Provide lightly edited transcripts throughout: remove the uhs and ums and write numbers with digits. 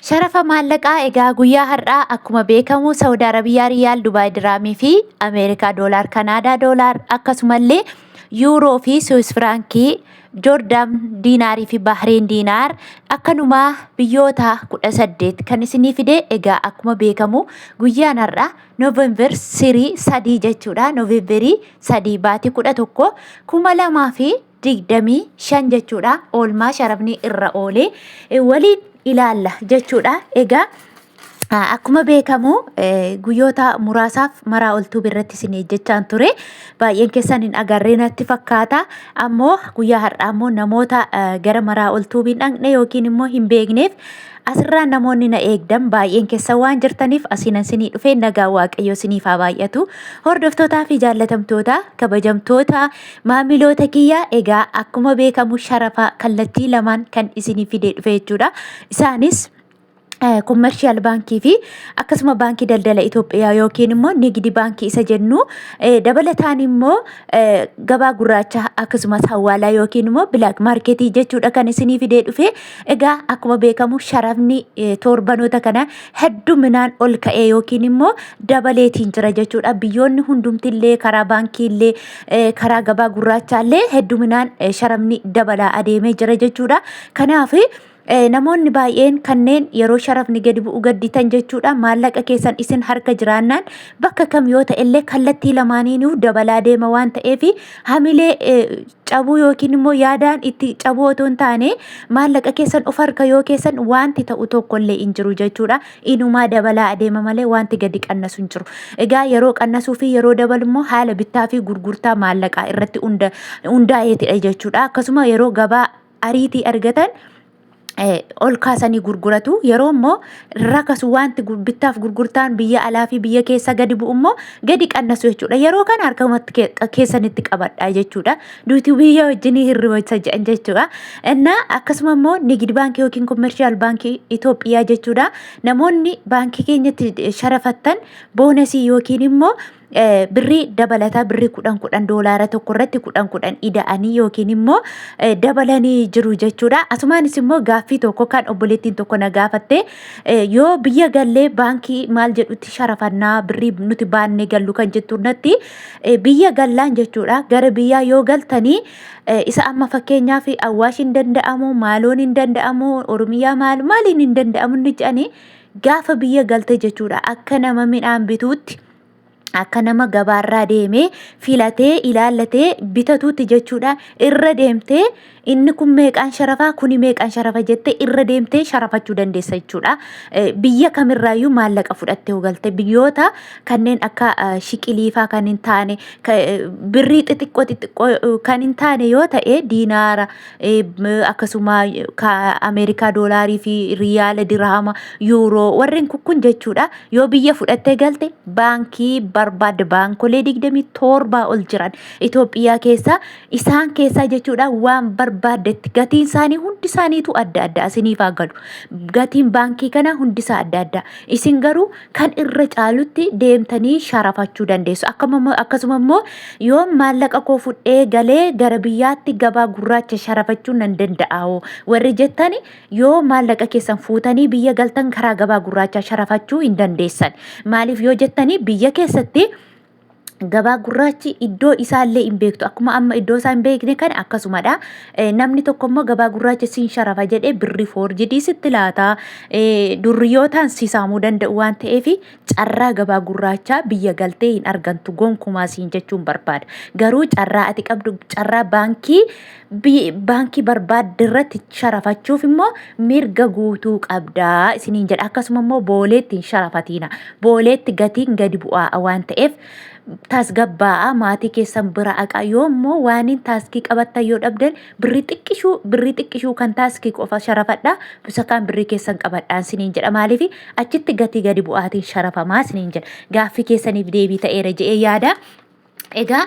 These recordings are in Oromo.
Sharafa maallaqaa egaa guyyaa har'aa akkuma beekamu Saawud Arabiyaa Riyaal, Dubaay Diraamii fi Ameerikaa Doolaar, Kanaadaa Doolaar, akkasumallee Yuuroo fi Suwis Firaankii, Joordaan Diinaarii fi Bahreen Diinaar, akkanumaa biyyoota 18 kan isinii fide. Egaa akkuma beekamu guyyaan har'aa Noovember 3 jechuudha. Noovemberii 3 baatii 11 2025 jechuudha. Oolmaa sharafni irra oolee waliin ilaalla jechuudha. Egaa akkuma beekamu guyyoota muraasaaf maraa oltuu irratti isin jechaan ture. Baay'een keessan hin agarree natti fakkaata. Ammoo guyyaa har'aa immoo namoota gara maraa oltuu hin dhaqne yookiin immoo hin beekneef, asirraa namoonni na eegdan baay'een keessan waan jirtaniif asiin isinii dhufee. Nagaa Waaqayyoo isiniif haa baay'atu. Hordoftootaa fi jaallatamtoota, kabajamtoota maamiloota kiyya, egaa akkuma beekamu sharafa kallattii lamaan kan isinii fidee dhufe jechuudha. Isaanis Commercial baankii fi akkasuma Baankii Daldala Itoophiyaa yookiin immoo Nigdi Baankii isa jennu, dabalataan immoo gabaa gurraacha akkasumas hawaalaa yookiin immoo black marketii jechuudha kan isinii fidee dhufe. Egaa akkuma beekamu sharafni torbanoota kana hedduminaan ol ka'ee yookiin immoo dabaleetiin jira jechuudha. Biyyoonni hundumtillee karaa baankiillee karaa gabaa gurraachaallee hedduminaan sharafni dabalaa adeemee jira jechuudha. Kanaaf namoonni baay'een kanneen yeroo sharafni gadi bu'u gadditan jechuudha. Maallaqa keessan isin harka jiraannaan bakka kam yoo ta'ellee kallattii lamaaniinuu dabalaa deema waan ta'eef, hamilee cabuu yookiin immoo yaadaan itti cabuu otoo hin taane, maallaqa keessan of harka yoo keessan wanti ta'u tokkollee hin jiru jechuudha. Inumaa dabalaa adeema malee wanti gadi qannasu hin jiru. Egaa yeroo qannasuu fi yeroo dabalu immoo haala bittaa fi gurgurtaa maallaqaa irratti hundaa'eetidha jechuudha. Akkasuma yeroo gabaa ariitii argatan ol kaasanii gurguratu, yeroo immoo rakasu, wanti bittaaf gurgurtaan biyya alaa fi biyya keessa gadi bu'u immoo gadi qannasu jechuudha. Yeroo kana harkamatti keessanitti qabadha jechuudha. Duuti biyya wajjin hirriba jedhan jechuudha. Innaa akkasuma immoo Nigid Baankii yookiin Commercial Baankii Itoophiyaa jechuudha. Namoonni baankii keenyatti sharafattan bonusii yookiin immoo birrii dabalataa birrii 10 10 doolaara tokko irratti 10 10 ida'anii yookiin immoo dabalanii jiru jechuudha. Asumaanis immoo gaaffii tokko kan obboleettiin tokko na gaafatte, yoo biyya gallee baankii maal jedhutti sharafannaa birrii nuti baannee gallu kan jettu natti, biyya gallaan jechuudha. Gara biyyaa yoo galtanii isa amma fakkeenyaaf Awwaash hin danda'amu, maaloon hin danda'amu, Oromiyaa maal maaliin hin danda'amu inni jedhanii, gaafa biyya galte jechuudha, akka nama midhaan bituutti, akka nama gabaarraa deemee filatee ilaallatee bitatuutti jechuudha. Irra deemtee inni kun meeqaan sharafaa, kuni meeqaan sharafa jettee irra deemtee sharafachuu dandeessa jechuudha. Biyya kamirraayyuu maallaqa fudhattee galte, biyyoota kanneen akka shiqiliifaa kan hin taane, birrii xixiqqoo xixiqqoo kan hin taane yoo ta'e, diinaara, akkasuma Ameerikaa doolaarii fi riyaala, dirhama, yuuroo, warreen kun jechuudha. Yoo biyya fudhattee galte baankii barbaadde, baankolee 27 ol jiran Itoophiyaa keessa, isaan keessaa jechuudha waan barbaaddetti gatiin isaanii hundi isaaniitu adda adda isiniif haa galu. Gatiin baankii kana hundi isaa adda adda. Isin garuu kan irra caalutti deemtanii sharafachuu dandeessu. Akkasuma immoo yoo maallaqa koo fudhee galee gara biyyaatti gabaa gurraacha sharafachuu nan danda'a warri jettani, yoo maallaqa keessan fuutanii biyya galtan karaa gabaa gurraachaa sharafachuu hin dandeessan. Maaliif yoo jettanii, biyya keessatti gabaa gurraachi iddoo isaallee hin beektu. Akkuma amma iddoo isaa hin beekne kana akkasumadha. Namni tokko immoo gabaa gurraacha siin sharafa jedhee birri forgedii sitti laata. Durriyyootaan si saamuu danda'u waan ta'eef, carraa gabaa gurraachaa biyya galtee hin argantu gonkumaa siin jechuun barbaada. Garuu carraa ati qabdu, carraa baankii barbaadde irratti sharafachuuf immoo mirga guutuu qabdaa isiniin jedha. Akkasuma immoo booleetti hin sharafatiina. Booleetti gatiin gadi bu'aa waan ta'eef tasgabbaa'a, maatii keessan bira aqa. Yoo immoo waan hin taaskii qabattan yoo dhabdan, birrii xiqqishuu kan taaskii qofa sharafadha. Bisa kaan birrii keessan qabadhaan isiniin jedha. Maaliif achitti gatii gadi bu'aatiin sharafamaa isiniin jedha. Gaaffii keessaniif deebii ta'eera jedhee yaada. Egaa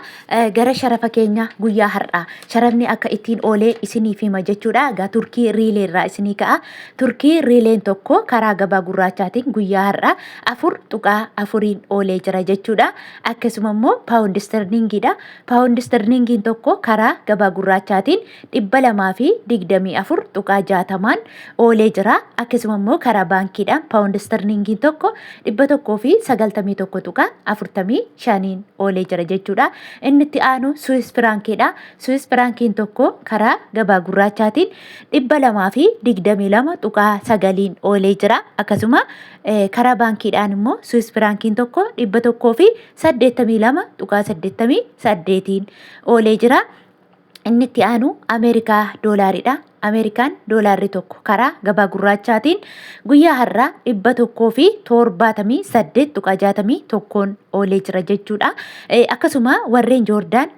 gara sharafa keenya guyyaa har'aa sharafni akka ittiin oolee isiniif hima jechuudha. Egaa Turkii riilee irraa isinii ka'a. Turkii riileen tokko karaa gabaa gurraachaatiin guyyaa har'aa 4.4n oolee jira jechuudha. Akkasuma immoo paawundi isterliingiidha. Paawundi isterliingiin tokko karaa gabaa gurraachaatiin 224.60n oolee jira. Akkasuma immoo karaa baankiidhaan paawundi isterliingiin tokko 191.45n oolee jira jechuudha. Inni itti aanu Suwis Firaankiidha. Suwis Firaankiin tokko karaa gabaa gurraachaatiin 222.9n oolee jira. Akkasuma karaa baankiidhaan immoo Suwis Firaankiin tokko 182.88n oolee jira. Inni itti aanu Ameerikaa doolaaridha. Ameerikaan doolaarri tokko karaa gabaa gurraachaatiin guyyaa har'aa 178.61n oolee jira jechuudha. Akkasuma warreen Joordaan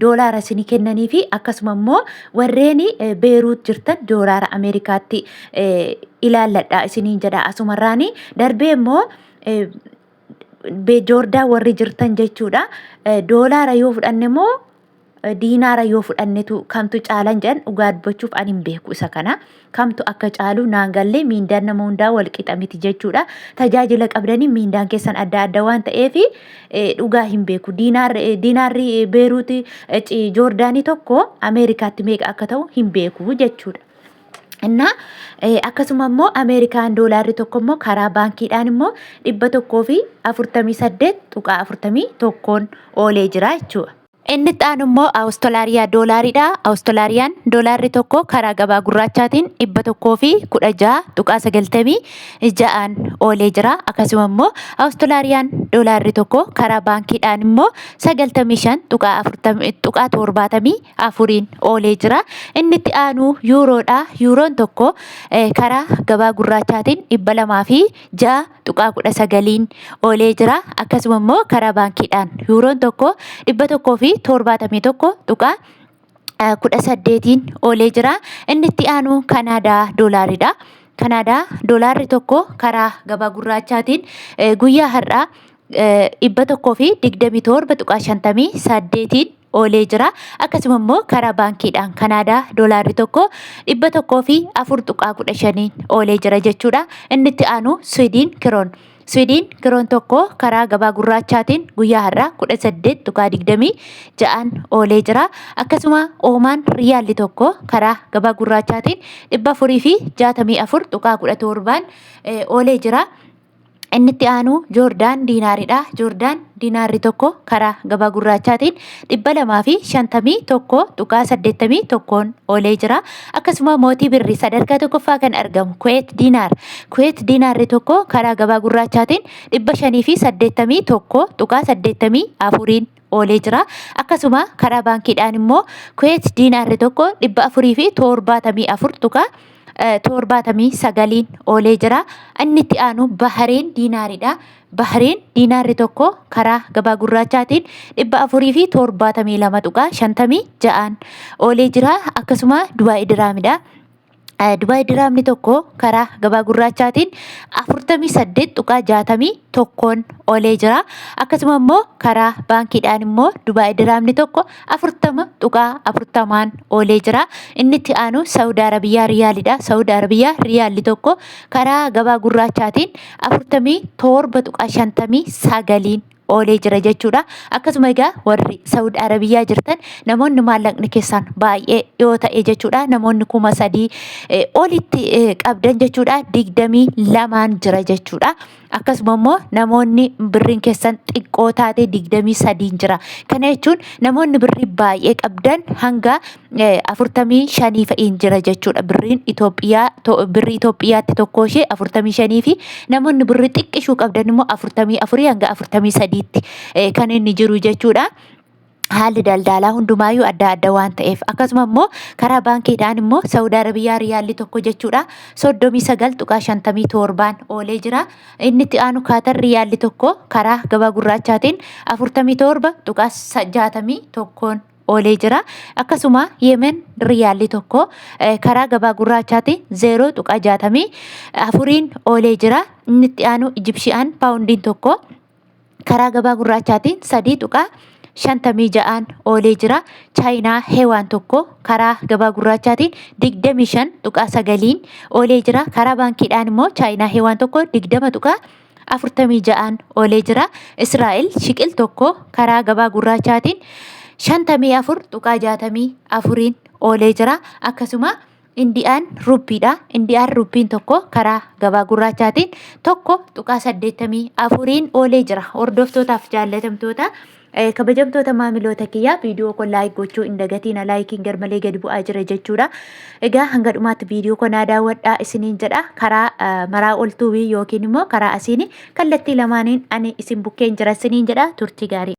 doolaara isinii kennanii fi akkasuma immoo warreen Beeruut jirtan doolaara Ameerikaatti ilaalladha isiniin jedha asumarraani. Darbee immoo Joordaan warri jirtan jechuudha. Doolaara yoo fudhanne immoo diinaara yoo fudhannetu kamtu caalan jedhan dhugaa dubbachuuf ani hin beeku isa kana. Kamtu akka caalu naan gallee miindaan nama hundaa wal qixa miti jechuudha. Tajaajila qabdanii miindaan keessan adda adda waan ta'eef dhugaa hin beeku. Diinaarri Beeruuti Joordaanii tokko Ameerikaatti meeqa akka ta'u hin beeku jechuudha. Innaa akkasuma immoo Ameerikaan doolaarri tokko immoo karaa baankiidhaan immoo 148.41n oolee jira jechuudha. Inni itti aanu immoo Awustolaariyaa doolaariidha. Awustolaariyaan doolaarri tokko karaa gabaa gurraachaatiin 116.96n oolee jira. Akkasuma immoo Awustolaariyaan doolaarri tokko karaa baankiidhaan immoo 95.74n oolee jira. Inni itti aanu yuuroodha. Yuuroon tokko karaa gabaa gurraachaatiin 206.19n oolee jira. Akkasuma immoo karaa baankiidhaan yuuroon tokko 171.18n oolee jira. Inni itti aanu Kanaadaa doolaaridha. Kanaadaa doolaarri tokko karaa gabaa gurraachaatiin guyyaa har'aa 127.58n oolee jira. Akkasuma immoo karaa baankiidhaan Kanaadaa doolaarri tokko 104.15n oolee jira jechuudha. Inni itti aanu Swiidin kiroon. Swiidin kiroon tokko karaa gabaa gurraachaatiin guyyaa har'aa 18.26n oolee jira. Akkasuma Oomaan riyaalli tokko karaa gabaa gurraachaatiin 464.17n oolee jira. Inni itti aanu Joordaan diinaaridha. Joordaan diinaarri tokko karaa gabaa gurraachaatiin 251.81n oolee jira. Akkasuma mootii birrii sadarkaa tokkoffaa kan argamu Kuweet diinaar. Kuweet diinaarri tokko karaa gabaa gurraachaatiin 581.84n oolee jira. Akkasuma karaa baankiidhaan immoo Kuweet diinaarri tokko 474.79n oolee jira. Inni itti aanu Bahareen diinaaridha. Bahareen diinaarri tokko karaa gabaa gurraachaatiin 472.56n oolee jira. Akkasuma Dubaay diraamidha. Dubaay diraamni tokko karaa gabaa gurraachaatiin 48.61n oolee jira. Akkasuma immoo karaa baankiidhaan immoo Dubaay diraamni tokko 40.40n oolee jira. Inni itti aanu Saawud Arabiyaa riyaalidha. Saawud Arabiyaa riyaalli tokko karaa gabaa gurraachaatiin 47.59n oolee jira jechuudha. Akkasuma egaa warri Saawud Arabiyaa jirtan namoonni maallaqni keessan baay'ee yoo ta'e jechuudha. Namoonni 3000 olitti qabdan jechuudha. 22n jira jechuudha. Akkasuma immoo namoonni birriin keessan xiqqoo taate 23n jira. Kana jechuun namoonni birrii baay'ee qabdan hanga 45 fa'iin jira jechuudha. Birriin Itoophiyaa birrii Itoophiyaatti tokko ishee 45 fi namoonni birrii xiqqishuu qabdan immoo 44 hanga 43tti kan inni jiru jechuudha. Haalli daldaalaa hundumaayyuu adda adda waan ta'eef akkasuma immoo karaa baankiidhaan immoo Saawud Arabiyaa riyaalli tokko jechuudha 39.57n oolee jira. Inni itti aanu Kaatar riyaalli tokko karaa gabaa gurraachaatiin 47.61n oolee jira. Akkasuma Yemen riyaalli tokko karaa gabaa gurraachaatiin 0.64n oolee jira. Inni itti aanu Ijibshiyaan paawundiin tokko karaa gabaa gurraachaatiin 56n oolee jira. Chaayinaa Heewaan tokko karaa gabaa gurraachaatiin 25.9n oolee jira. Karaa baankiidhaan immoo Chaayinaa Heewaan tokko 20.46n oolee jira. Israa'el shiqil tokko karaa gabaa gurraachaatiin 54.64n oolee jira. Akkasuma Indiyaan ruppiidha. Indiyaan ruppiin tokko karaa gabaa gurraachaatiin 1.84n oolee jira. Hordoftootaaf jaallatamtoota, kabajamtoota maamiloota kiyyaa, viidiyoo koo like gochuu hin dagatiina. Likeiin garmalee gadi bu'aa jira jechuudha. Egaa hanga dhumaatti viidiyoo koo naa daawwadhaa isiniin jedha. Karaa maraa oltuubii yookiin immoo karaa asiin kallattii lamaaniin ani isin bukkeen jira isiniin jedha. Turtii gaarii.